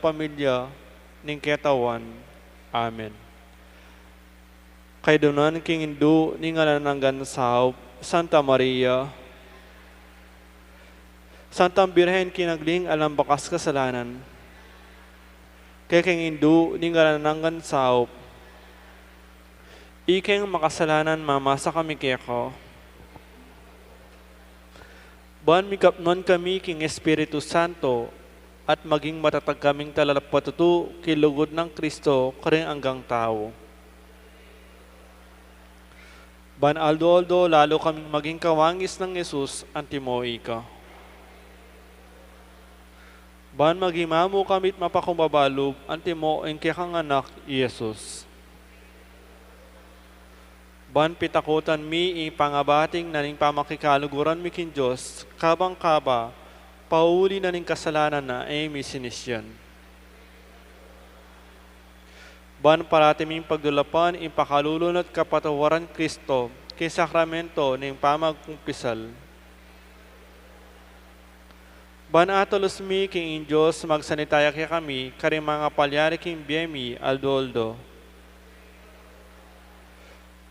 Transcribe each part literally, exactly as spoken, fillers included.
pamilya ning ketawan. Amen. Kaidunan king Indu ning alang anggang saup, Santa Maria. Santang Birhen kinagling alang bakas kasalanan. Kekeng Indu ning alang anggang saup, ikeng makasalanan mamasa kami keka. Ban mikapnuan kami king Espiritu Santo, at maging matatag kaming talapatutu king lugud nang Kristo karing anggang tau. Ban aldo-aldo lalu kaming maging kawangis nang Jesus antimo ika. Ban maging mamu kami't mapakumbaba lub antimo ing kekang Anak, Jesus. Ban pitakutan mi ing pangabating na ning pamakikaluguran mi king Dios, kabang kaba, pauli na ning kasalanan na e mi sinisian. Ban parati ming pagdulapan ing pakalulu na't kapatawaran Kristo, king sakramento ning pamagkumpisal. Ban atalus mi king ing Dios magsalita ya kekami karing mangapalyari king bie mi aldo-aldo.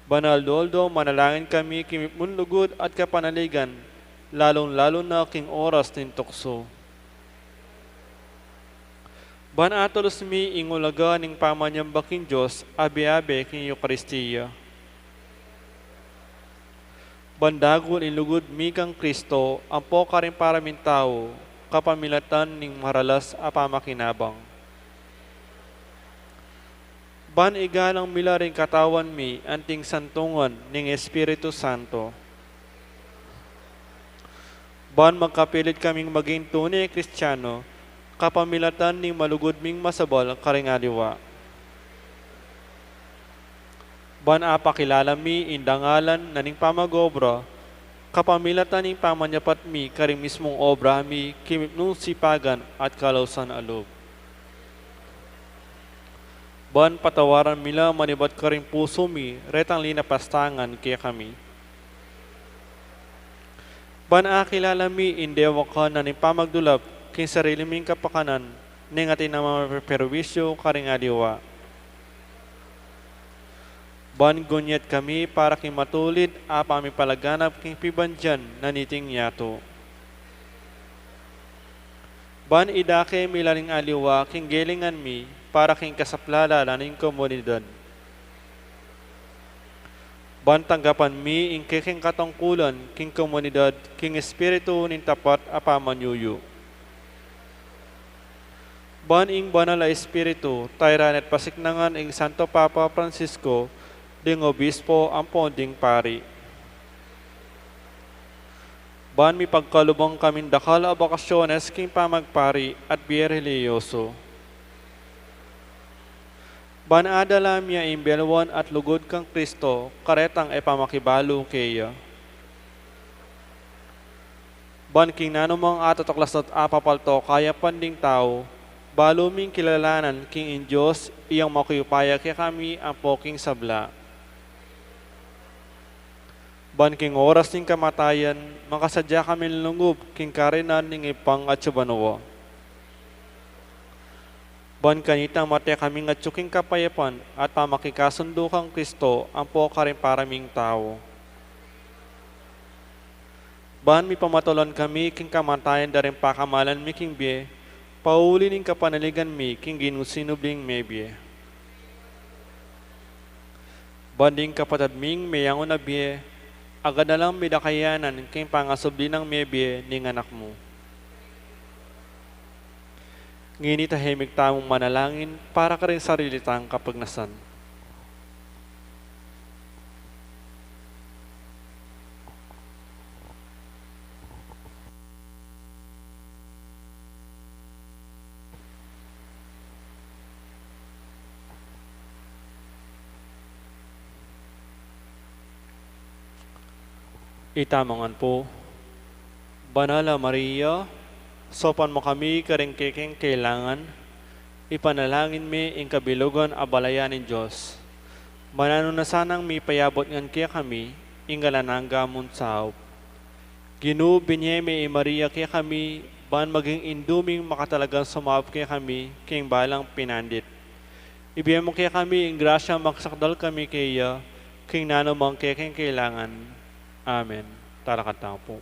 Ban aldo-aldo manalangin kami king mipnung lugud at kapanaligan, lalung-lalu na king oras ning tuksu. Ban atalus mi ing ulaga ning pamanyamba king Dios abe-abe king Eukaristia. Ban dagul ing lugud mi kang Kristo ampo karing paraming tau, kapamilatan ning maralas a pamakinabang. Ban igalang mi la ring katawan mi anting santungan ning Espiritu Santo. Ban magkapilit kaming maging tune Kristiano, kapamilatan ning malugud ming masabal karing aliwa. Ban apakilala mi ing dangalan na ning pamag-obra, kapamilatan ning pamanyapat mi karing mismung obra mi king mipnung sipagan at kalausan a lub. Ban patawaran mi la manibat karing pusu mi retang linapastangan kekami. Ban akilala mi ing dewakan na ning pamagdulap king sarili ming kapakanan, neng atin a mamaperwisyu karing aliwa. Ban gunyat kami para king matulid a pamipalaganap king pibandian na niting yatu. Ban idake mi la ring aliwa king gelingan mi para king kasaplalan na ning komunidad. Ban tanggapan mi ing kekeng katungkulan king komunidad king espiritu ning tapat a pamanyuyu. Ban ing Banal a Espiritu tayran at pasiknangan ing Santo Papa Francisco ding obispo ampo ding pari. Ban mipagkalubang kaming dakal a bokasyones king pamagpari at bie relihiyoso. Ban adala mi ing belwan at lugud kang Kristo karetang e pamakibalu keya. Ban king nanumang atatuklas at apapalto kayapan ding tau, balu ming kilalanan king ing Dios iyang makiupaya kekami ampo king sabla. Ban king oras ning kamatayan, makasadya kaming lungub king karinan ning Ibpang atsu banua. Ban kanita mate kaming atsu king kapayapan at pamakikasundu kang Kristo ampo karing paraming tau. Ban mipamatulan kami king kamatayan da ring pakamalan mi king bie, pauli ning kapanaligan mi king Ginu sinubling mebie. Ban ding kapatad ming meyangu na bie, agad na lang midakayanan king pangasubli nang mebie ning Anak mu. Ngeni tahimik tamung manalangin para karing sarili tang kapagnasan. Itamu ngan pu. Banal a Maria, saupan mu kami karing kekeng kailangan, ipanalangin mi ing kabilugan a balayan ning Dios. Mananu na sanang mipayabut ngan kekami ing alang angga mung saup. Ginu, binie me i Maria kekami, ban maging indu ming makatalagang sumaup kekami king balang pinandit. Ibie mu kekami ing grasya magsakdal kami keya king nanu mang kekeng kailangan. Amen. Talakad tamu pu.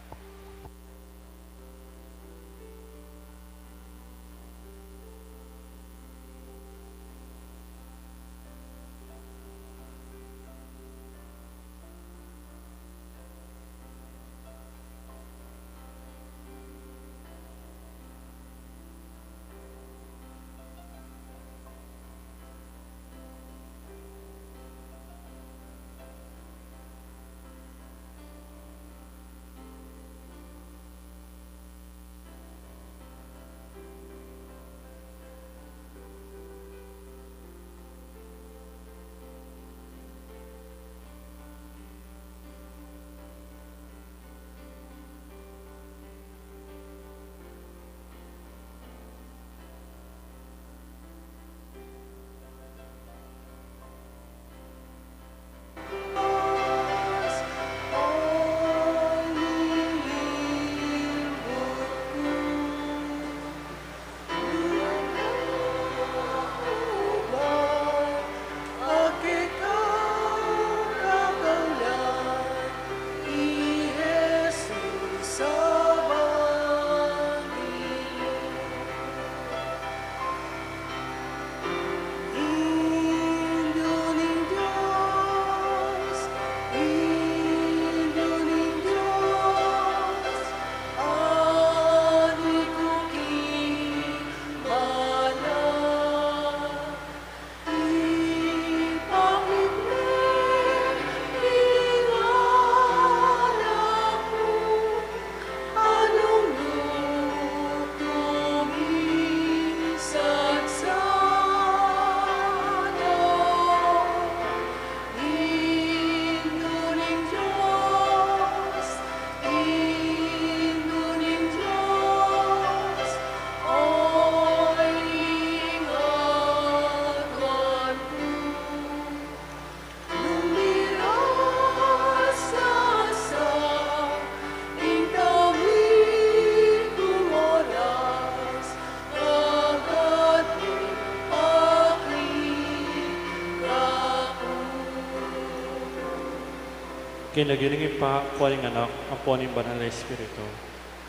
King lagyu ning Ibpa, ampo ning Anak, ampo ning Banal a Espiritu.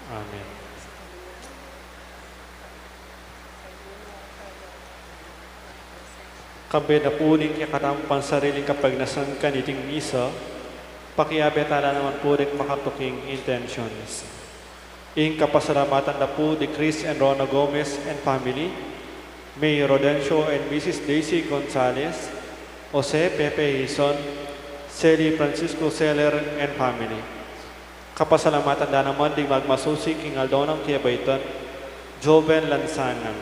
Amen. Kambe na pu ning kekatamung pansariling kapagnasan kaniting misa, pakiabe tala naman pu ding makatuking intentions. Ing kapasalamatan da pu di Chris and Rona Gomez and family, Mayor Rodencio and Missus Daisy Gonzalez, Jose Pepe Hizon, Sally Francisco Seller and family. Kapasalamatan da naman ding magmasusi king aldo nang kebaitan, Joven Lansangan.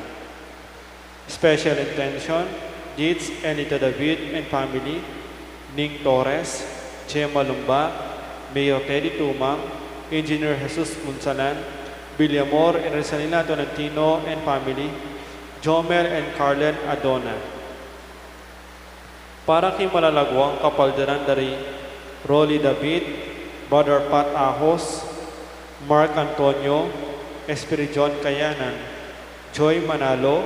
Special intention, Dids and Lita David and family, Ning Torres, Gemma Lumba, Mayor Teddy Tumang, Engineer Jesus Munsalan, Villamor and Rosalina Tolentino and family, Jomel and Carlen Adona. Para king malalaguang kapaldanan da ri Rolly David, Brother Pat Ahos, Mark Antonio, Espiridion Kayanan, Joy Manalo,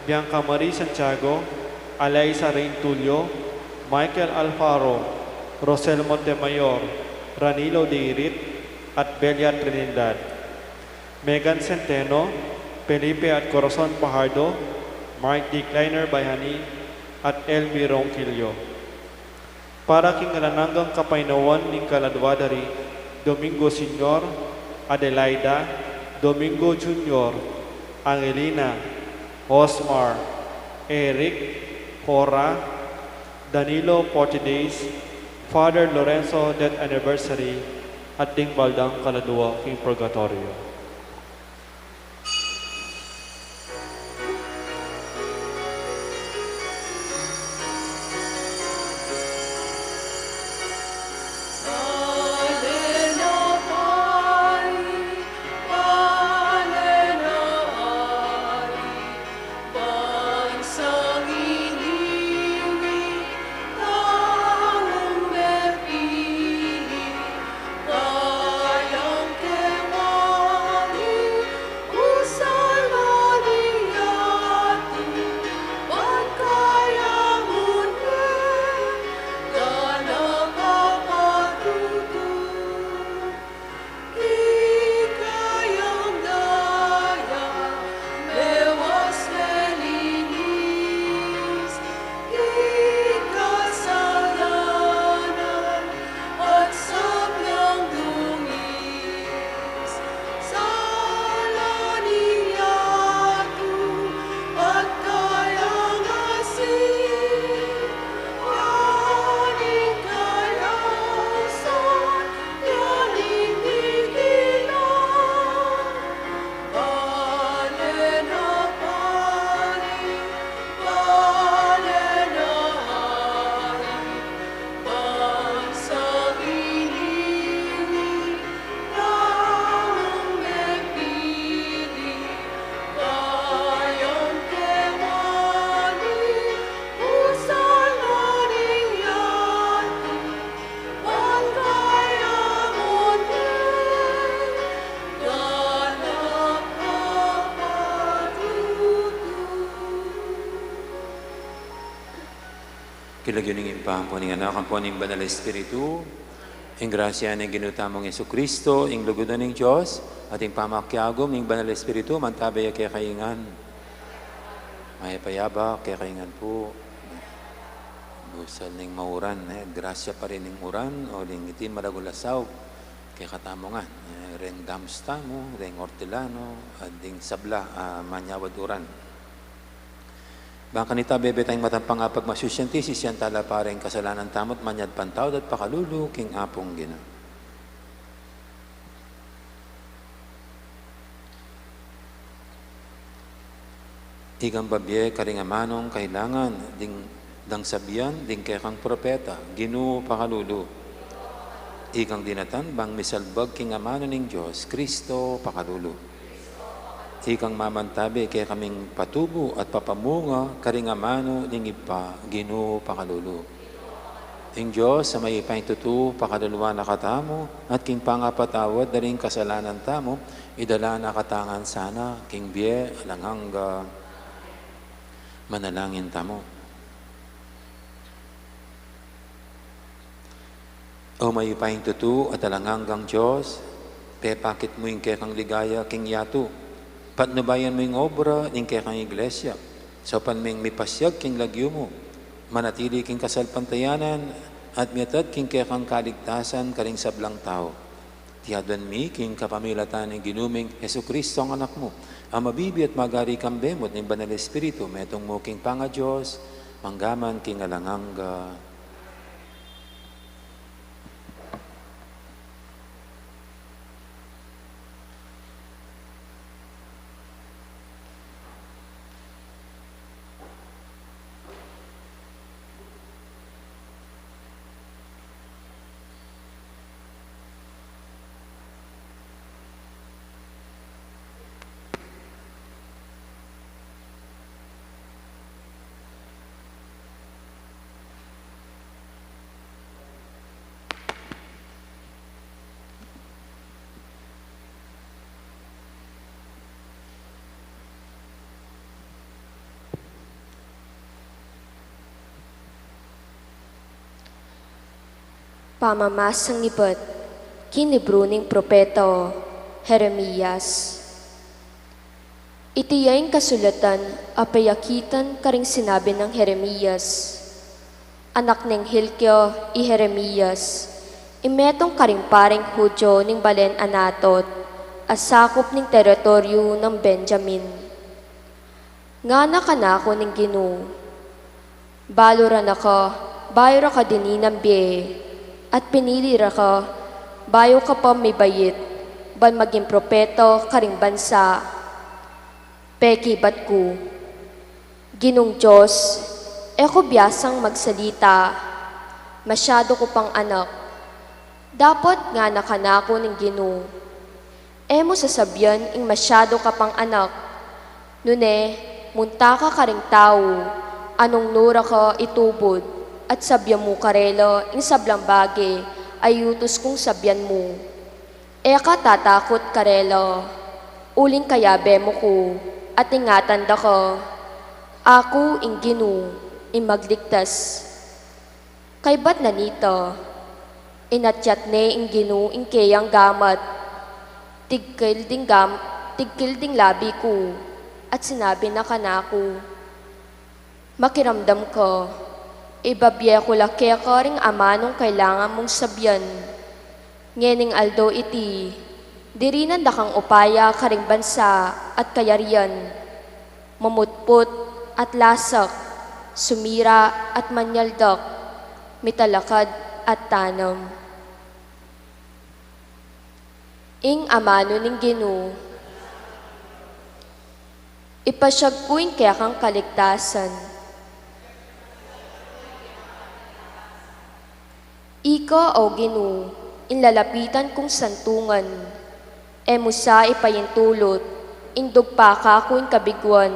Bianca Marie Santiago, Alaisa Reintulio, Michael Alfaro, Rosel Montemayor, Ranilo Deirit, at Belia Trinidad. Megan Centeno, Felipe at Corazon Fajardo, Mark D. Kleiner Bayani, at Elmi Ronquillo. Para king alang anggang kapaynawan ning kaladua da ri Domingo Senior, Adelaida, Domingo Junior, Angelina, Osmar, Eric, Cora, Danilo, forty days, Father Lorenzo, death anniversary, at ding baldang kaladua king purgatorio. King lagyu ning Ibpa, ampo ning Anak, ampo ning Banal Espiritu. Ing grasya ning Ginu tamung Jesucristo, ing lugud na ning Dios, at ing pamakiagum ning Banal Espiritu, mantabi ya kekayu ngan. Mayap a yabak kekayu ngan pu. Busal ning mauran, e, grasya pa rin ning uran, uling iti maragul a saup kekatamu ngan, e, reng dams tamu, reng ortilano, at ding sabla a manyawad uran. Bang kanita, bebe tayang matampang a pagmasusyan ti, sisian tala pa reng kasalanan tamu at manyawad pantawad at pakalulu king Apung Ginu. Ikang babie karing amanung kailangan ding dang sabian ding kekang propeta, Ginu, pakalulu. Ikang dinatan bang misalbag king amanu ning Dios, Cristo, pakalulu. Ikang mamantabi kekaming patubu at papamunga karing amanu ning Ibpa, Ginu, pakalulu. Ing Dios a mayupayang tutu pakaluluan na katamu, at king pangapatawad da ring kasalanan tamu, idala na katamu ngan sana king bie alang angga. Manalangin tamu. O mayupayang tutu at alang anggang Dios, pepakit mu ing kekang ligaya king yatu. Patnubayan mu ing obra ning kekang iglesia. Saupan mung mipasyag king lagyu mu, manatili king kasalpantayanan, at miatad king kekang kaligtasan karing sablang tau. Iti aduan mi king kapamilatan ning Ginu ming Jesucristo a Anak mu, a mabibie at magari kambe mu at ning Banal Espiritu, metung mu king pangaDios, mangga man king alang angga. Pamamasang ibat king libru ning propeta Jeremias. Iti ya ing kasulatan a peyakitan karing sinabi nang Jeremias, anak neng Hilkia i Jeremias, i metung karing pareng Judio ning balen Anatot, a sakup ning teritoryu nang Benjamin. Ngana kanaku ning Ginu, balu ra na ka bayu ra ka dininan bie, at pinili ra ka bayu ka pa mibait ban maging propeta karing bansa. Pekibat ku, Ginung Dios, e ku biasang magsalita, masyadu ku pang anak. Dapot ngana kanaku ning Ginu, e mu sasabian ing masyadu ka pang anak. Nune, munta ka karing tau a nung nu ra ka itubud, at sabian mu karela ing sablang bage a iutus kung sabian mu. E ka tatakut karela, uling kayabe mu ku, at ingatan da ka. Aku ing Ginu, ing magligtas. Kaybat na nita, inatyat ne ing Ginu ing keyang gamat, tigkil ding gam-, tigkil ding labi ku, at sinabi na kanaku, makiramdam ka, ibabie ku la keka ring amanung kailangan mung sabian. Ngening aldo iti, dirinan da kang upaya karing bansa at kayarian, mamutput at lasak, sumira at manyaldak, mitalakad at tanam. Ing amanu ning Ginu. Ipasyag ku ing kekang kaligtasan. Ika, O Ginu, ing lalapitan kung santungan. E mu sa ipaintulut ing dugpa kaku ing kabiguan.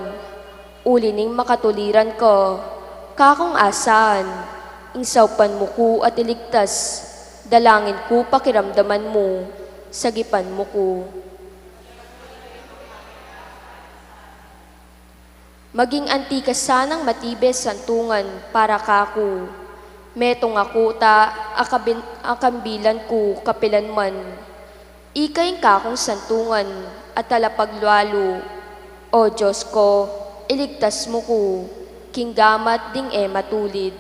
Uli ning makatuliran ka kakung asahan, ing saupan mu ku at iligtas, dalangin ku pakiramdaman mu, sagipan mu ku. Maging anti ka sanang matibe santungan para kaku. Metung a kuta a kabin-, a kambilan ku kapilan man. Ika ing kakung santungan a talapaglualu. O Dios ku, iligtas mu ku king gamat ding e matulid.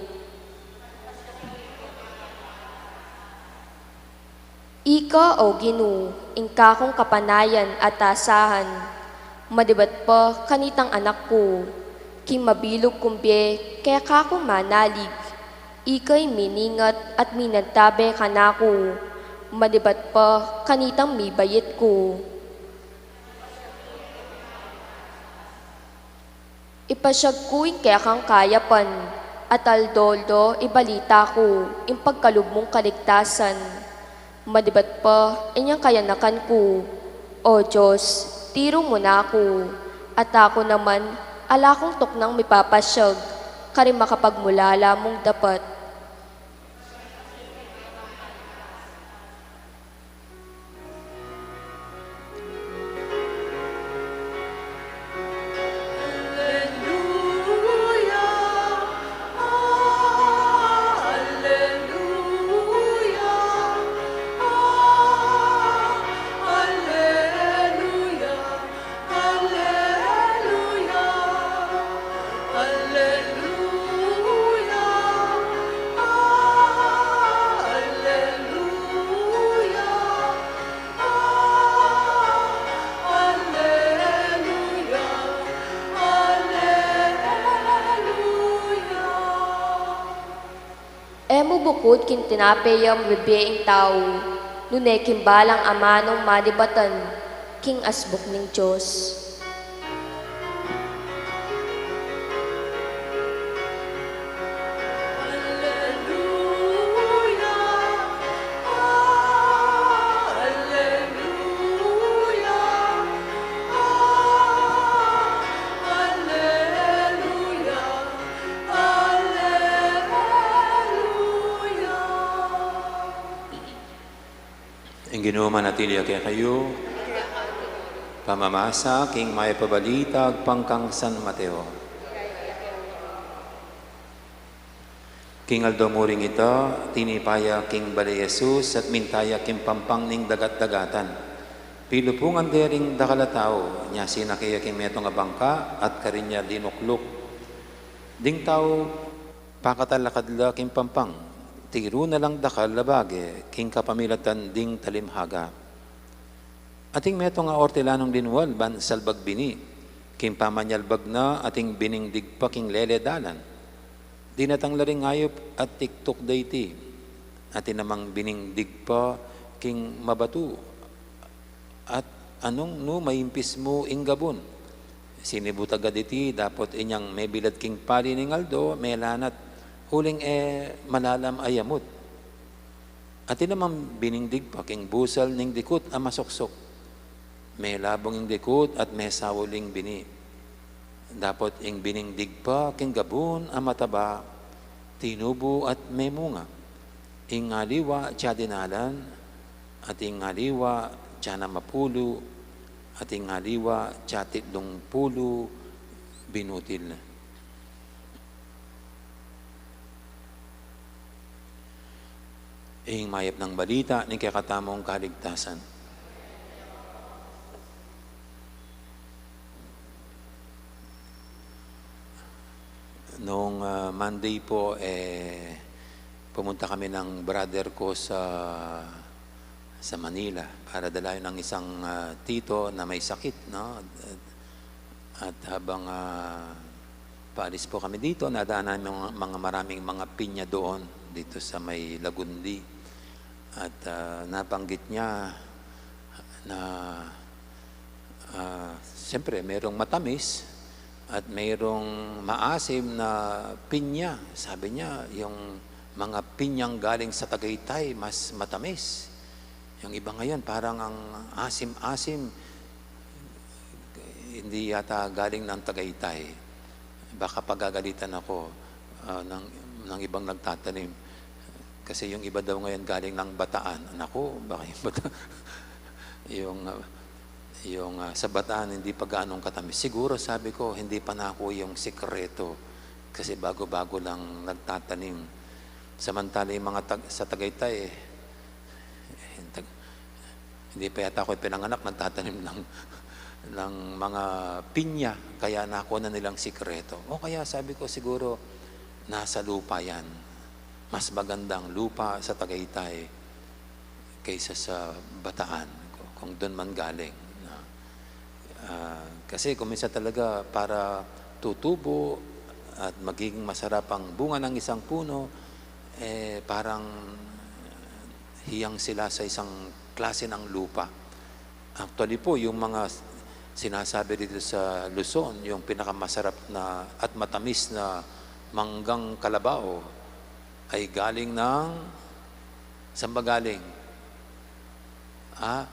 Ika, O Ginu, ing kakung kapanayan at asahan, malibat pa kanitang anak ku, king mabilug kung bie keka kung manalig, ika ing miningat at minantabe kanaku, malibat pa kanitang mibayit ku. Ipasyag ku ing kekang kayapan, at aldo-aldo ibalita ku ing pagkalub mung kaligtasan. Malibat pa inyang kayanakan ku, O Dios, tiru mu na ku, at aku naman, ala kung tuknang mipapasyag karing makapagmulala mung dapat. E mu bukud king tinape ya mabibie ing tau, nune king balang amanung malibatan king asbuk ning Dios. Ing Ginu manatili ya kekayu. Pamamasa king mayap a balita agpang kang San Mateo. King aldo mu ring ita, tinipa ya king bale i Jesus at minta ya king pampang ning dagat-dagatan. Pilupungan de ring dakal a tau, inya sinake ya king metung a bangka at karin ya dinukluk. Ding tau pakatalakad la king pampang, tiru na lang dakal a bage king kapamilatan ding talimhaga. Ating metung a ortilanung linwal ban salbag bini. King pamanyalbag na, ating bining digpa king lele dalan. Dinatang la ring ayup at tiktuk da iti. Atin namang bining digpa king mabatu. At anung nu maimpis mu ing gabun? Sinibutag da iti dapot inyang mebilad king pali ning aldo, melanat, uling e malalam a yamut. Atin namang bining digpa king busal ning dikut a masuksuk. Melabung ing dikut at mesaul ing bini. Dapot ing bining digpa king gabun a mataba, tinubu at memunga. Ing aliwa atsa dinalan, at ing aliwa atsa namapulu, at ing aliwa atsa titlung pulu binutil. Ing mayap nang balita ning kekatamung kaligtasan. Nung, ah, Monday po, eh, pumunta kami ng brother ko sa, sa Manila para dalayan ng isang, ah, tito na may sakit, no? At habang, ah, paalis po kami dito, nadaan namin mga, mga maraming mga pinya doon, dito sa may Lagundi. At, ah, nabanggit niya na, ah, siyempre, merong matamis at merong maasim na pinya. Sabi niya, yung mga pinyang galing sa Tagaytay, mas matamis. Yung iba ngayon, parang ang asim-asim, hindi yata galing ng Tagaytay. Baka pagagalitan ako, ah, ng, ng ibang nagtatanim. Kasi yung iba daw ngayon galing ng Bataan. Naku, baka yung Bata-, yung, ah, Yung, ah, sa Bataan, hindi pa gaanong katamis. Siguro, sabi ko, hindi pa na ako yung sikreto. Kasi bago-bago lang nagtatanim. Samantala yung mga tag-, sa Tagaytay, eh, yung tag-, hindi pa yata ako pinanganak, nagtatanim ng, ng mga pinya. Kaya nakuha na nilang sikreto. O kaya sabi ko, siguro, nasa lupa yan. Mas magandang lupa sa Tagaytay kaysa sa Bataan, kung dun man galing, no? Ah, kasi kung minsan talaga para tutubo at magiging masarap ang bunga ng isang puno, eh, parang hiyang sila sa isang klase ng lupa. Actually po, yung mga sinasabi dito sa Luzon, yung pinakamasarap na at matamis na manggang kalabaw ay galing ng, saan ba galing? Ah,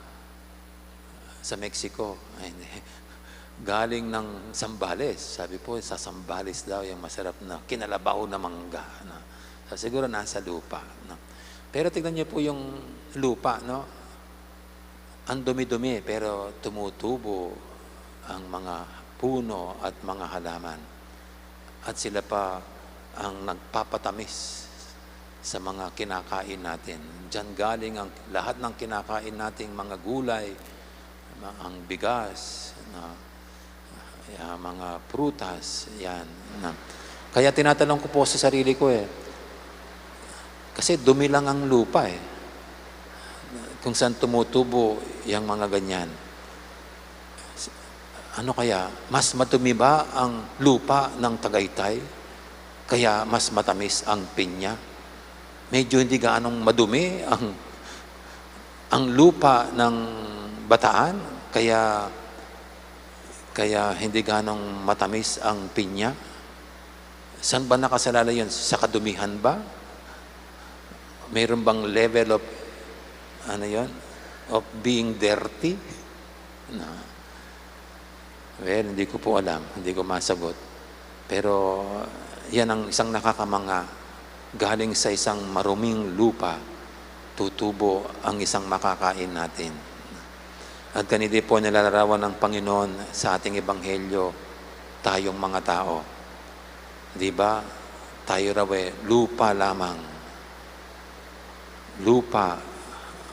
sa Mexico. Ay, hindi. Galing ng Zambales. Sabi po, sa Zambales daw yung masarap na kinalabaw na mangga, no? So, siguro nasa lupa, no? Pero tignan niyo po yung lupa, no? Ang dumi-dumi, pero tumutubo ang mga puno at mga halaman. At sila pa ang nagpapatamis sa mga kinakain natin. Diyan galing ang lahat ng kinakain nating mga gulay, ma-, ang bigas, na, ah, mga prutas, yan, na. Kaya tinatanong ko po sa sarili ko, eh, kasi dumi lang ang lupa, eh, kung saan tumutubo yung mga ganyan. Ano kaya, mas madumi ba ang lupa ng Tagaytay, kaya mas matamis ang pinya? Medyo hindi gaanong madumi ang, ang lupa ng Bataan, kaya, kaya hindi gaanong matamis ang pinya. Saan ba nakasalalay yun? Sa kadumihan ba? Mayroon bang level of, ano yun, of being dirty? Na, well, hindi ko po alam. Hindi ko masagot. Pero yan ang isang nakakamanga. Galing sa isang maruming lupa, tutubo ang isang makakain natin. At ganito po nilalarawan ng Panginoon sa ating ebanghelyo, tayong mga tao. Di ba? Tayo raw, eh, lupa lamang. Lupa,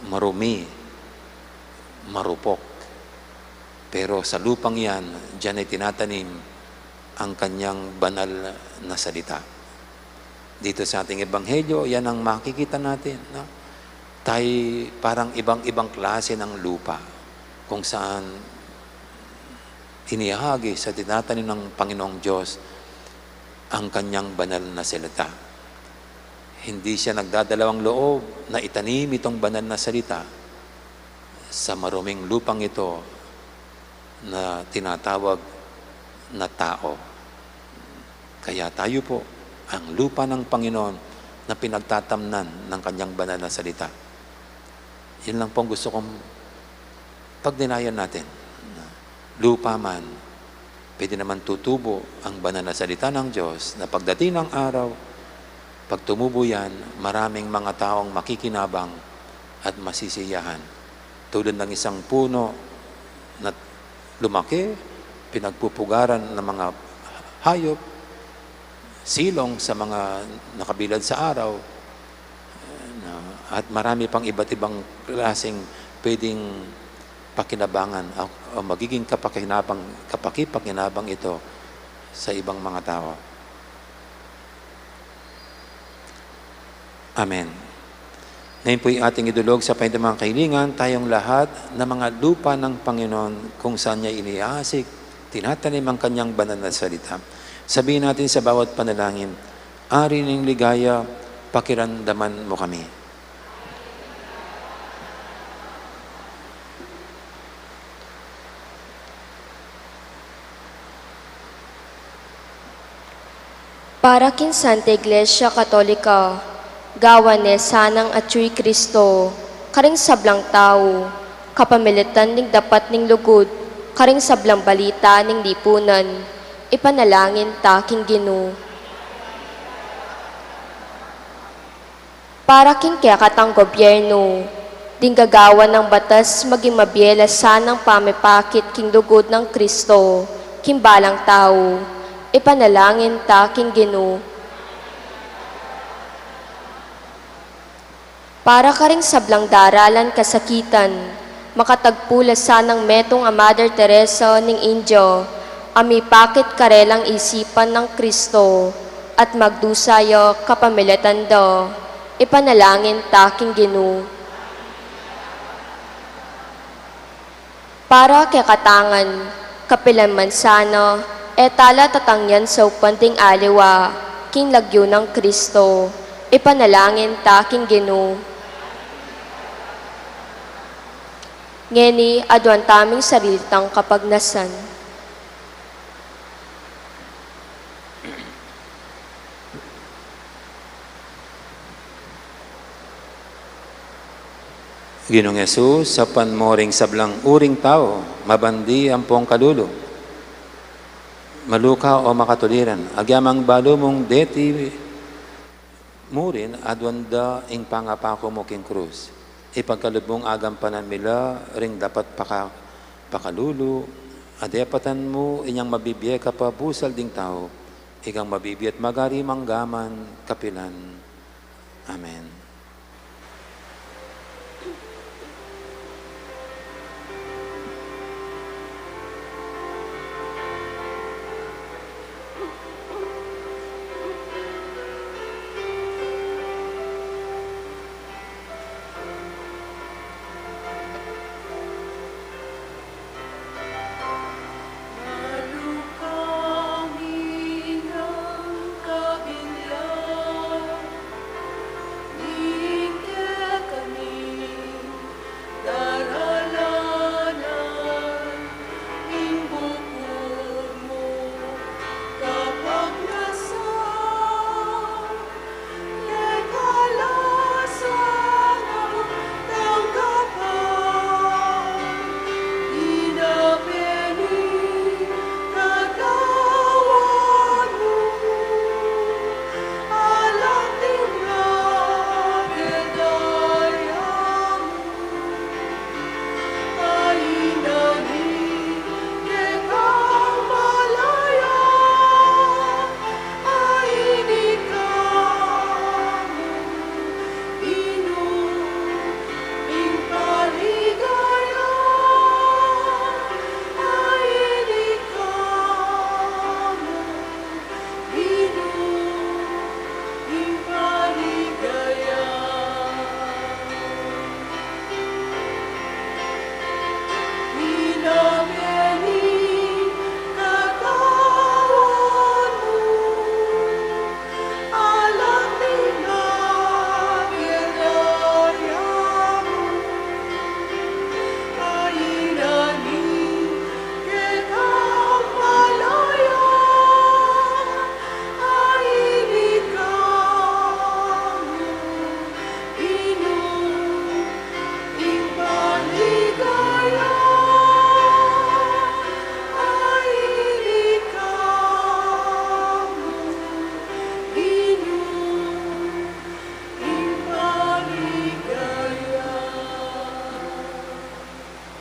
marumi, marupok. Pero sa lupang yan, diyan ay tinatanim ang kanyang banal na salita. Dito sa ating ebanghelyo, yan ang makikita natin, no? Tayo parang ibang-ibang klase ng lupa kung saan inihahagi sa tinatanim ng Panginoong Diyos ang kanyang banal na salita. Hindi siya nagdadalawang loob na itanim itong banal na salita sa maruming lupang ito na tinatawag na tao. Kaya tayo po ang lupa ng Panginoon na pinagtatamnan ng kanyang banal na salita. Yun lang pong gusto kong pagnilayan natin. Lupa man, pwede naman tutubo ang banal na salita ng Diyos na pagdating ng araw, pag tumubo yan, maraming mga taong makikinabang at masisiyahan. Tulad ng isang puno na lumaki, pinagpupugaran ng mga hayop, silong sa mga nakabilad sa araw, na, at marami pang iba't ibang klaseng pwedeng pakinabangan o, o magiging kapakinabang, kapakipakinabang ito sa ibang mga tao. Amen. Ngayon po'y ating idulog sa pahintang mga kahilingan, tayong lahat na mga lupa ng Panginoon kung saan niya iniaasik, tinatanim ang kanyang banal na salita. Sabihin natin sa bawat panalangin, "Ari ng ligaya, pakiramdaman mo kami." Para king Santa Iglesia Katolika, gawan ne sanang atyu i Kristo karing sablang tau, kapamilatan ning dapat ning lugud karing sablang balita ning lipunan, ipanalangin ta king Ginu. Para king kekatang gobyernu, Ding gagawan nang batas, maging mabie la sanang pamipakit king lugud nang Kristo king balang tau. Ipanalangin ta king Ginu. Para karing sablang daralan kasakitan, makatagpu la sanang metung a Mother Teresa ning India, a mipakit karelang isipan nang Kristo, at magdusa ya kapamilatan da. Ipanalangin ta king Ginu. Para kekatang ngan, kapilan man sana, e tala tatangyan saupan ding aliwa king lagyu nang Kristo. Ipanalangin ta king Ginu. Ngeni, aduan taming sarili tang kapagnasan. Ginung Jesus, saupan mu ring sablang uring tau, mabandi ampong kalulu, maluka o makatuliran, agyamang balu mung deti murin aduan da ing pangapaku mu king krus. Ipagkalub mung agampanan mi la ring dapat paka-, pakalulu, a depatan mu inyang mabibie ka pa busal ding tau, ikang mabibie at magari mangga man kapilan. Amen.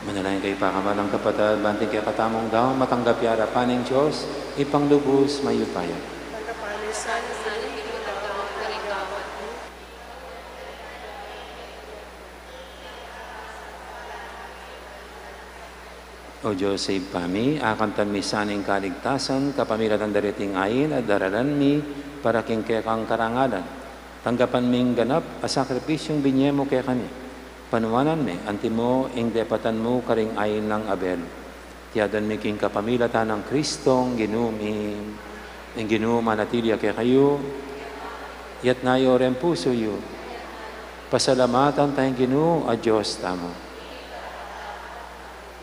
Manalangin kayu, pakamalan kung kapatad, ban ding kekatamung daun matanggap ya ing arapan ning Dios, Ibpang lubus mayupaya. O Dios a Ibpa mi, akantan mi sana ing kaligtasan kapamilatan da reting ain a daralan mi para king kekang karangalan. Tanggapan ming ganap a sakripisyung binie mu kekami. Panuanan mi antimo ing depatan mu karing ain nang Abel. Iti aduan mi king kapamilatan nang Kristong Ginu mi. Ing Ginu manatili ya kekayu. Itas yu reng pusu yu. Pasalamatan taya ing Ginu a Dios tamu.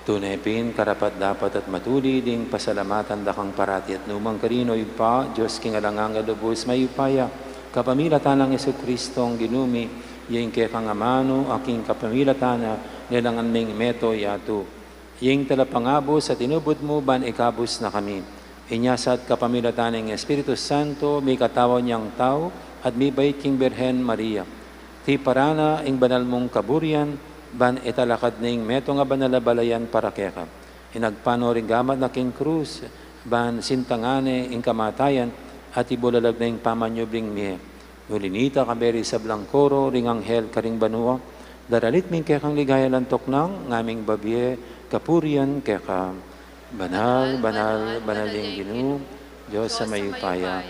Tune pin karapat-dapat at matulid ing pasalamatan da kang parati at nukarin man, O Ibpa, Dios king alang angga, lubus mayupaya, kapamilatan nang Jesukristong Ginu mi. Iya ing kekang amanu, a king kapamilatan na lelangan ming metung yatu. Iya ing talapangabus a tinubud mu ban ikabus na kami. Inya sa at kapamilatan ning Espiritu Santo, mikatawan yang tau at mibait king Birhen Maria. Tiparan na ing banal mung kaburian, Ban italakad ne ing metung a banal a balayan para keka. Inagpang no ring gamat na king krus, ban sintangan ne ing kamatayan, at ibulalag ne ing pamanyubling mie. Uli nita, kayabe ring sablang koro ring anghel karing banua, daralit mi ing kekang ligaya alang tuknang, ngaming babie kapurian keka. Banal, banal, banal ing Ginu, Dios a mayupaya.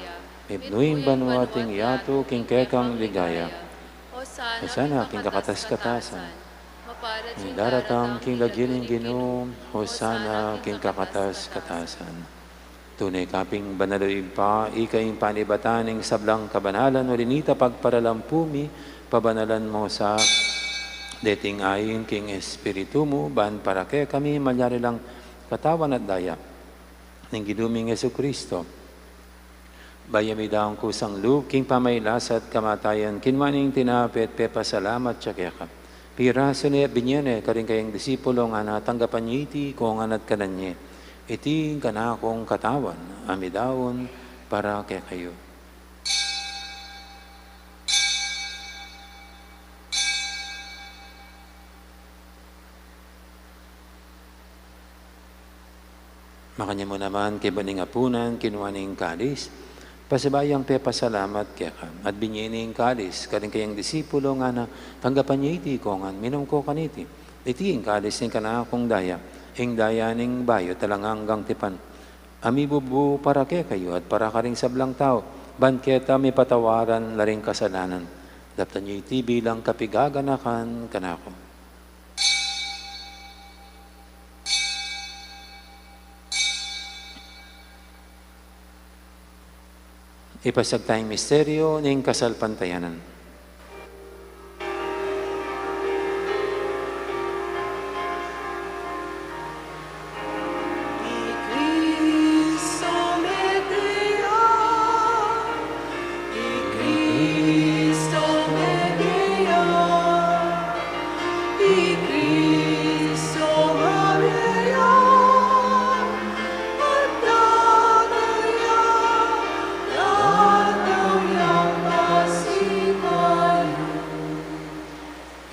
Mipnu ing banua at ing yatu king kekang ligaya. Hosana king kakatas-katasan. Ing daratang king lagyu ning Ginu, hosana king kakatas-katasan. Tune ka pin banal, o Ibpa, ika ing panibatan ning sablang kabanalan, uli nita pagparalampu mi, pabanalan mu sa deting ain king Espiritu mu, ban para kekami malyari lang katawan at daya ning Ginu ming Jesucristo. Bayu mi daun kusang lub king pamagkasakit at kamatayan, kinua ne ing tinape at pepasalamat ya keka. Pirasu ne, binie ne karing kayang disipulo, ngana, tanggapan ye iti kongan at kanan ye. Iti ing kanakung katawan, a midaun para kekayu. Makanyan mu naman kaybat ning apunan, kinua ne ing kalis, pasibayu yang pepasalamat keka, at binie ne ing kalis karing kayang disipulo, ngana, tanggapan ye iti kongan, minum ko kaniti. Iti ing kalis ning kanakung daya, ing daya ning bayu at alang anggang tipan, a mibubu para kekayu at para karing sablang tau, ban keta mipatawaran la ring kasalanan. Daptan ye iti bilang kapaganakan kanaku. Ipasiag taya ing misteryu ning kasalpantayanan.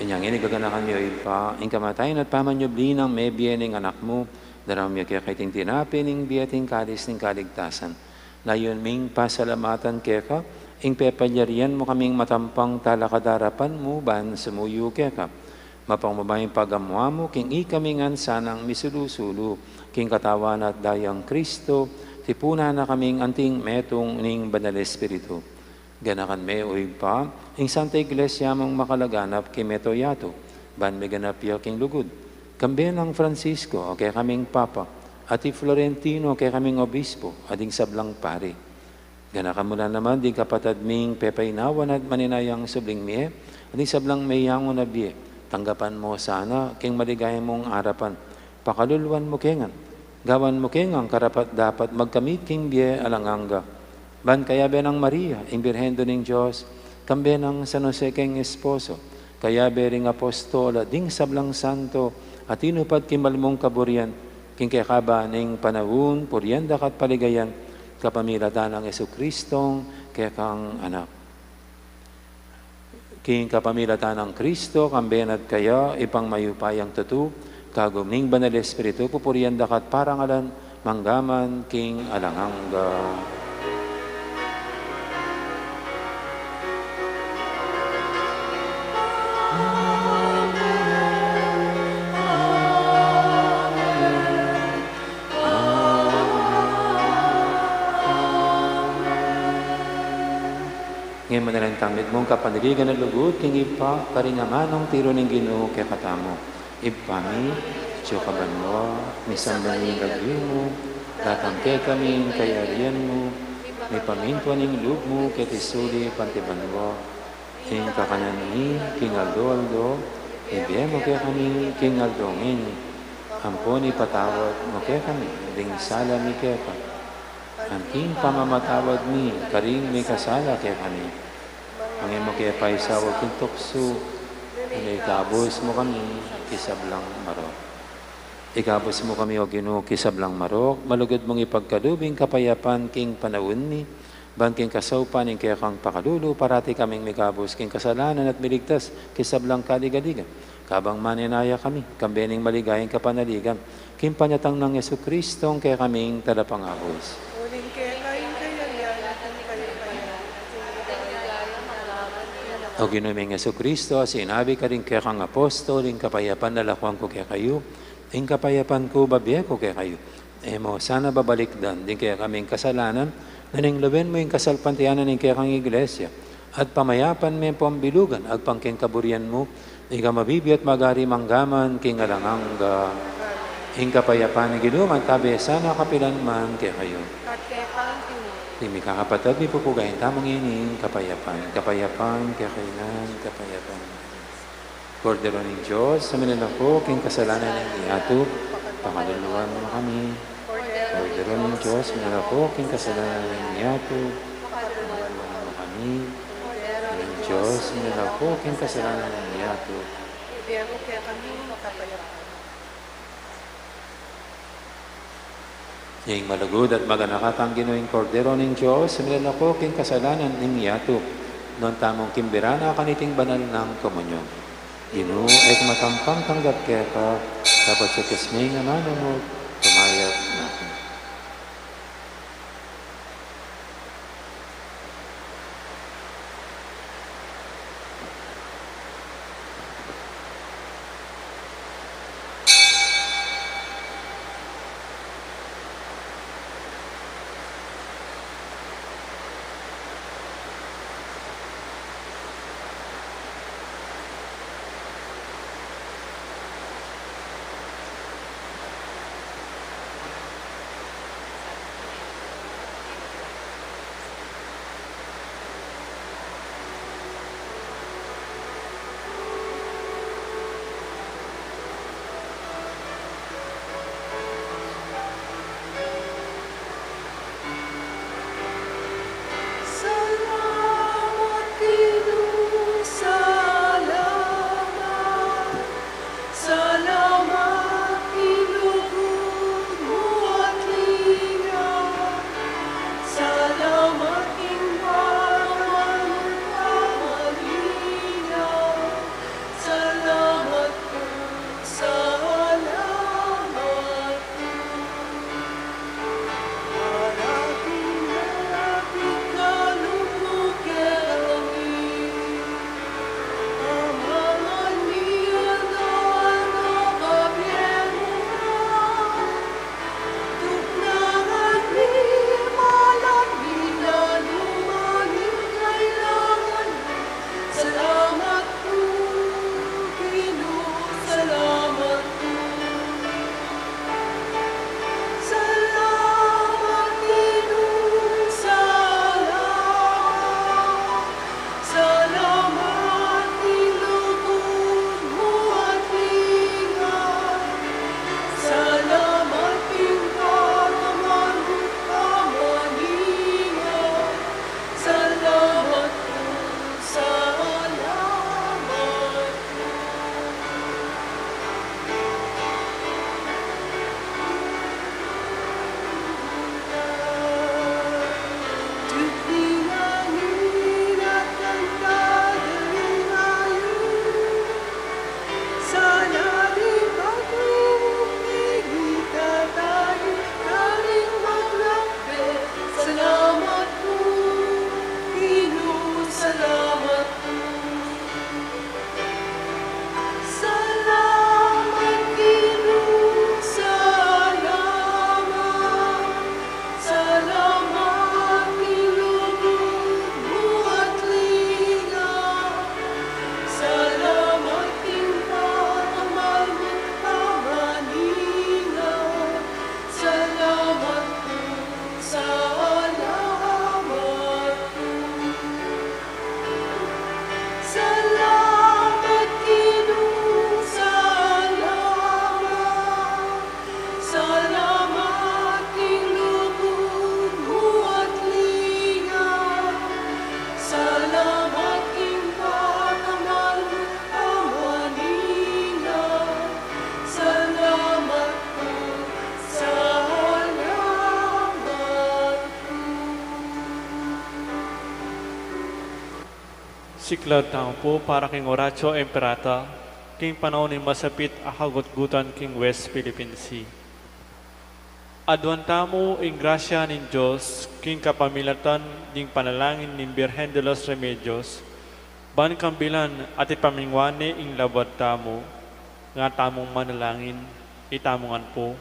Inya ngeni, gaganakan mi, o Ibpa, ing kamatayan at pamanyubli nang mebie ning Anak mu, daraun mi keka iting tinape ning bie at ing kalis ning kaligtasan. Layun ming pasalamatan keka ing pepalyarian mu kaming matampang talakad king arapan mu ban sumuyu keka. Mapagmabie ing pagamu-amu king ikami ngan sanang misulu-sulu king katawan at dayang Kristo, tipunan na kaming anting metung ning Banal Espiritu. Ganakan me, o Ibpa, ing Santa Iglesia mung makalaganap king mabilug a yatu, ban miganap ya king lugud. Kambe nang Francisco, a kekaming Papa, at i Florentino, a kekaming Obispo, at ding sablang pari. Ganakan mu la naman ding kapatad ming pepaynawan at maninayang subling mie, at ding sablang meyangu na bie, tanggapan mu sana king maligaya mung arapan. Pakaluluan mu ke ngan, gawan mu ke ngan karapat-dapat magkamit king bie alang angga. Ban kayabe nang Maria, ing Birhen Indu ning Dios, kambe nang San Jose keng esposo, kayabe ring apostol at ding sablang santo a tinupad king malmung kaburian, king kekaba ning panaun, purian daka at paligayan, kapamilatan nang Jesucristong kekang Anak. King kapamilatan nang Kristo, kambe na at kaya, Ibpang mayupayang tutu, kagum ning Banal Espiritu, pupurian daka at parangalan, mangga man king alang angga. Ngeni manalangin tamu mitmung kapanaligan a lugud king Ibpa, karing amanung tiru ning Ginu kekatamu. Ibpa mi, atsu ka banua, misamban ya ing lagyu mu, datang kekami ing kayarian mu, mipamintuan ing lub mu keti sulip anti banua. Ing kakanan mi king aldo-aldo, ibie mu kekami king aldo ngeni. Ampon ipatawad mu kekami ding sala mi keka, anti ing pamamatawad mi karing mikasala kekami. Manga e mu ke paisaul king tuksu, nune ikabus mu kami king sablang marok. Ikabus mu kami, O Ginu, king sablang marok, malugud mung ipagkalub ing kapayapan king panaun mi, ban king kasaupan ning kekang pakalulu, parati kaming mikabus king kasalanan at miligtas king sablang kaligaligan. Kabang manenaya kami, kambe ning maligayang kapanaligan, king panyatang nang Jesucristo, ing kekaming Talapangabus. Uling keka ing kayarian, at ing kayapan, at ing ligaya, at ing kayapan. O Ginu ming Jesucristo, a sinabi ka ring kekang apostol, ing kapayapan lalakuan ku kekayu, ing kapayapan ku bibie ku kekayu. E mu sana babalikdan ding kekaming kasalanan, nune lawen mu ing kasalpantayanan ning kekang Iglesia, at pamayapan me pambilugan agpang king kaburian mu, ika mabibie at magari mangga man king alang angga. Ing kapayapan ning Ginu mantabe sana kapilan man kekayu. At keka mu rin. Ding mikakapatad, mipupugayan tamu ngeni ing kapayapan. Kapayapan kekayu ngan, kapayapan. Kordero ning Dios, a minalako king kasalanan ning yatu, pakaluluan mu kami. Kordero ning Dios, a minalako king kasalanan ning yatu, pakaluluan mu kami. Kordero ning Dios, a minalako king kasalanan ning yatu. Ibie mu kekami ing kapayapan. Ing malugud at maganaka tang Ginu, ing Kordero ning Dios, a minalako king kasalanan ning yatu, nuan tamung kimbira na kaniting banal nang komunyon. Ginu, e ku matampang tanggap keka, dapot sa king amanu mu, kumayap na ku. Salamat, Ginu, salamat. Salamat king lugud mu at linga. Salamat king pamanuan mu at linga. Salamat ku, salamat ku. Salamat ku, Ginu, salamat ku. Salamat, Ginu, salamat. Salamat king lugud mu at linga. Salamat king pamanuan mu at linga. Salamat ku, salamat ku. Salamat ku, Ginu, salamat ku. Salamat, Ginu, salamat. Salamat king lugud mu at linga. Salamat king pamanuan mu at linga. Salamat ku, salamat ku. Salamat, Ginu, salamat. Salamat king lugud mu at linga. Salamat king pamanuan mu at linga. Salamat ku, salamat ku. Siklaud tamu pu para king Oratio Imperata. King panaun ning masapit a kagutgutan king West Philippine Sea, aduan tamu ing grasya ning Dios king kapamilatan ding panalangin ning Birhen de los Remedios, ban kambilan at ipamingwani ing labad tamu. Nga tamung manalangin. Itamu ngan pu.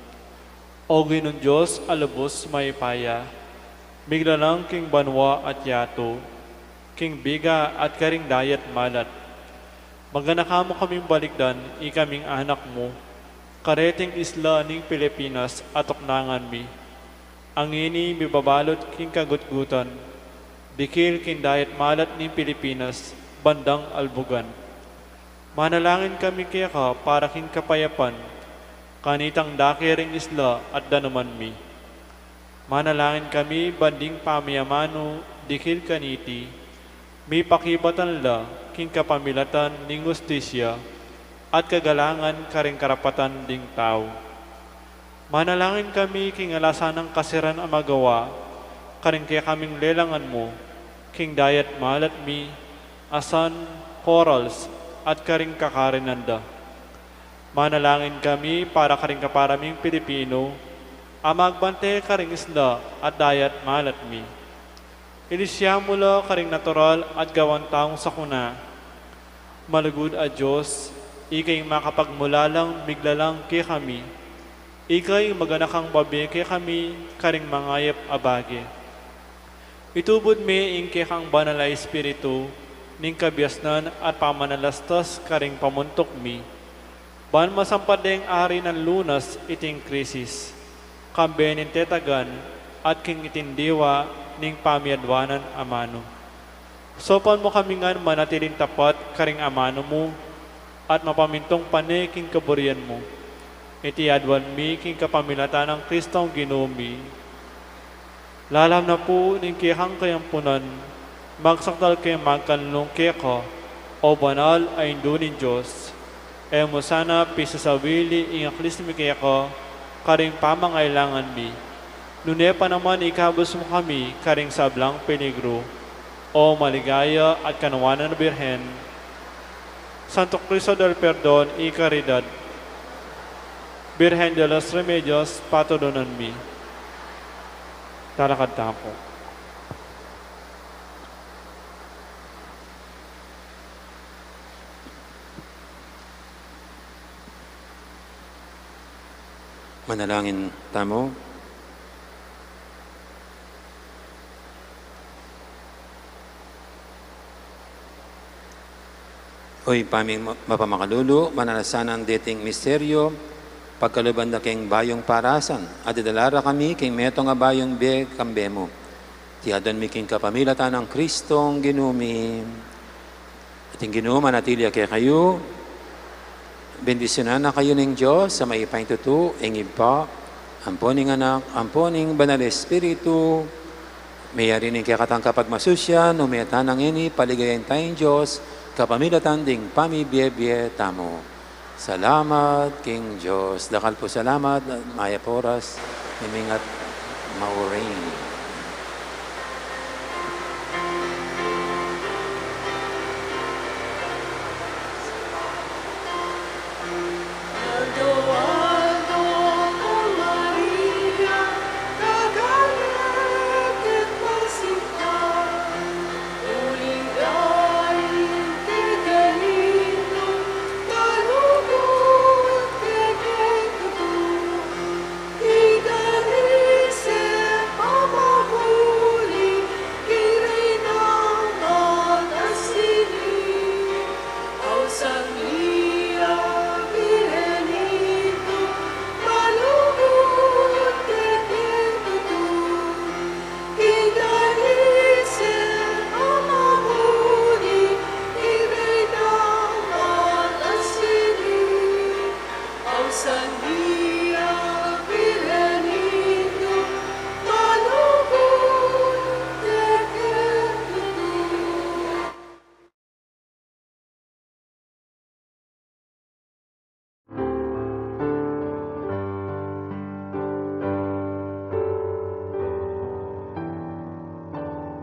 O Ginung Dios a lubus mayupaya, miglalang king banua at yatu, king biga at karing dayat malat, maganaka mu kaming balikdan, ikaming anak mu, kareting isla ning Pilipinas a tuknangan mi. Ngeni mibabalud king kagutgutan, dikil king dayat malat ning Pilipinas, bandang albugan. Manalangin kami keka para king kapayapan kanitang dake ring isla at danuman mi. Manalangin kami ban ding pamiyamanu dikil kaniti, mipakibatan la king kapamilatan ning hustisya at kagalangan karing karapatan ding tau. Manalangin kami king ala sanang kasiran a magawa karing kekaming lelangan mu king dayat malat mi, asan, corals, at karing kakarinan da. Manalangin kami para karing kapara ming Pilipino a magbante karing isla at dayat malat mi. Ilisya mu la karing natural at gawan taung sakuna. Malugud a Dios, ika ing makapagmulalang miglalang kekami, ika ing maganakang babie kekami karing mangayap a bage. Itubud me ing kekang Banal a Espiritu ning kabiasnan at pamanalastas karing pamuntuk mi, ban masampat deng ari nang lunas iting krisis, kambe ning tetagan at king iting diwa ning pamiadwanan amanu. Saupan mu kami ngan manatiling tapat karing amanu mu at mapamintung pane king kaburian mu. Iti aduan mi king kapamilatan nang Kristong Ginu mi. Lalam na pu ning kekang kayampunan, magsakdal ke magkanlung keka, o banal a Indu ning Dios. E mu sana pisasawili ing aklis mi keka karing pamangailangan mi, nune pa naman ikabus mu kami karing sablang peligru, o maligaya at kanuanan a Birhen. Santo Cristo del Perdon y Caridad, Birhen de los Remedios, patulunan mi. Talakad tamu pu. Manalangin tamu. O Ibpa ming ma-, mapamakalulu, mananu la sanang deting misteryu pagkaluban da king bayung parasan, at idala ra kami king metung a bayung bie kambe mu. Iti aduan mi king kapamilatan nang Kristong Ginu mi. At ing Ginu manatili ya kekayu. Bendisyunan na kayu ning Dios a mayupayang tutu, ing Ibpa, ampo ning Anak, ampo ning Banal a Espiritu. Meyari ning kekatang kapagmasusyan, ume tana ngeni, paligayan taya ing Dios kapamilatan ding pamibiebie tamu. Salamat king Dios. Dakal pung salamat, mayap a oras, mimingat, mauring.